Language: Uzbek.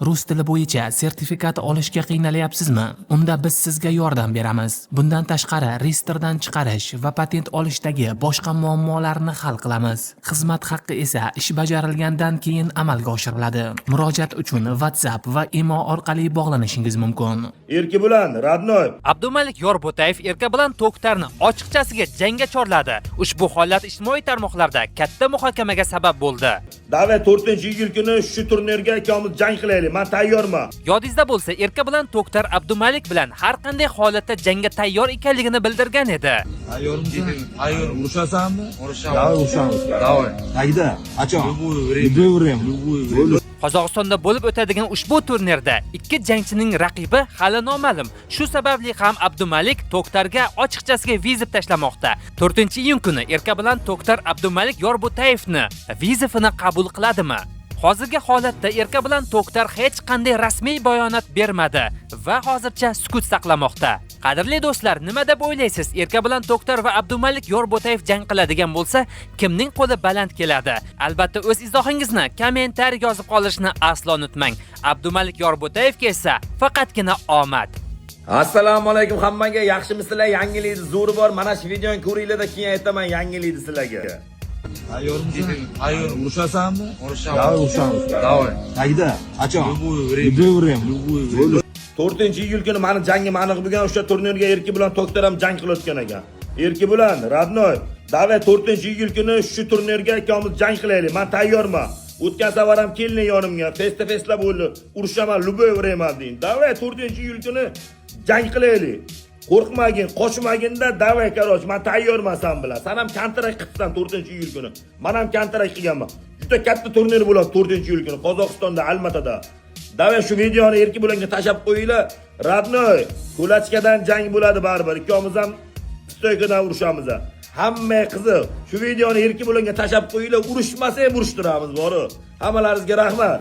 Rus tili bo'yicha sertifikat olishga qiynalyapsizmi? Unda biz sizga yordam beramiz. Bundan tashqari, reyestrdan chiqarish va patent olishdagi boshqa muammolarni hal qilamiz. Xizmat haqqi esa ish bajarilgandan keyin amalga oshiriladi. Murojaat uchun WhatsApp va Imo orqali bog'lanishingiz mumkin. Erkebulan, родной. Abdumalik Yorbo'tayev Erkebulan To'ktarni ochiqchasiga jangga chorladi. Ushbu holat ijtimoiy tarmoqlarda katta muhokamaga sabab bo'ldi. Давай, 4-iyul kuni shu turnirga ikkovimiz jang qilaylik. Men tayyorman. Yodingizda bo'lsa, Erkebulan To'ktar Abdumalik bilan har qanday holatda jangga tayyor ekanligini bildirgan edi. Tayyormisan? Tayyor. Urushasanmi? Urushamiz. Давай, urushamiz. Давай. Tagda, qachon? Любое время. Любое время. Любое время. Qozog'istonda bo'lib o'tadigan ushbu turnirda ikki jangchining raqibi hali noma'lum. Shu sababli ham Abdumalik To'ktarga ochiqchasiga вызов tashlamoqda. 4-iyun kuni Erkebulan To'ktar Abdumalik Yorbo'tayevni вызов ini qabul qiladimi? Hozirgi holatda Erkebulan To'ktar hech qanday rasmiy bayonot bermadi va hozircha sukut saqlamoqda. Qadrli do'stlar, nima deb o'ylaysiz? Erkebulan To'ktar va Abdumalik Yorbo'tayev jang qiladigan bo'lsa, kimning qo'li baland keladi? Albatta, o'z izohingizni kommentariy yozib qoldirishni aslo unutmang. Abdumalik Yorbo'tayevga esa faqatgina omad. Assalomu alaykum hammaga. Yaxshimisizlar? Yangilikni zo'ri bor. Mana shu videoni ko'ringlar-da, keyin aytaman yangilikni sizlarga. Tayyormisan? Tayyor. Urushasanmi? Urushamiz. Давай, urushamiz. Давай. Tagda, qachon? Любое время. Любое время. Любое время. 4-iyul kuni mani jangim aniq bo'lgan, o'sha turnirga Erkebulan To'ktar ham jang qilayotgan ekan. Erkebulan, родной, давай, 4-iyul kuni shu turnirga ikkovimiz jang qilaylik. Men tayyorman. O'tgan safar ham kelding yonimga, face to face'lar bo'ldi. Urushaman, любое время deyin. Давай, 4-iyul kuni jang qilaylik. Qo'rqmagin, qochmaginda, давай, короче, men tayyorman san bilan. San ham kontrakt qilibsan 4-iyul kuni. Men ham kontrakt qilganman. Juda katta turnir bo'ladi 4-iyul kuni Qozog'istonda, Almatada. Давай, shu videoni Erkebulanga tashlab qo'yinglar. Родной, кулачка dan jang bo'ladi baribir. Ikkovimiz ham стойка dan urushamiz. Hamma qiziq. Shu videoni Erkebulanga tashlab qo'yinglar, urushmasa ham urushtiramiz, boru. Hammalaringizga rahmat.